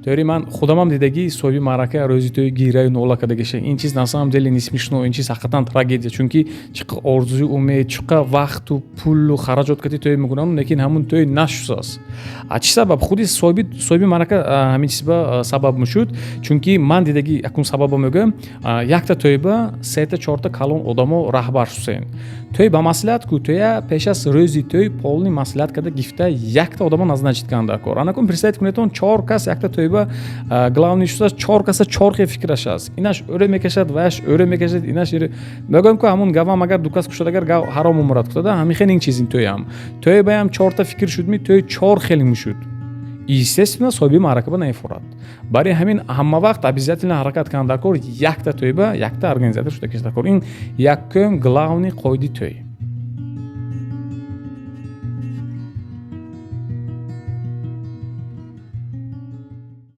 Тӯри, ман худамам дидагӣ, соҳиби маърака рӯзи тӯй гираю нола кардагиша. Ин чиз на самом деле не смешно, ин чиз ҳақиқатан трагедия, чунки чӣ қадр орзую, умед, чӣ қадр вақту пулу хараҷот кардӣ, тӯй мекунам, лекин ҳамун тӯй нашусааст. А чӣ сабаб? Худи соҳиби маърака ҳамин чизба сабаб мешуд, чунки ман дидагӣ, якум сабаба мегӯям: якта тӯйба сета, чорта калон одамо раҳбар шусен. Тӯй ба маслиҳат ку, тӯя пеш аз рӯзи тӯй полный маслиҳат карда гифта, якта одамо назначить кунанд дар кор. Анакун представить кунедон, чор кас якта тӯйба главный шудааст, чор каса чор хел фикраш аст: инаш ӯре мекашад, ваяш ӯре мекашад, инаш мегӯям ку, ҳамун гавам агар ду кас кушад, агар гав ҳаром умрад кутада. Ҳамин хел ин чиз, ин тӯям, тӯйбаям чорта фикр шудми, тӯй чор хел мешуд. Естественно, соҳиби маъракаба наефорад. Барои ҳамин ҳама вақт обязательно ҳаракат кунанд дар кор, якта тӯйба якта организатор шуда киша дар кор. Ин якум главный қоиди тӯй.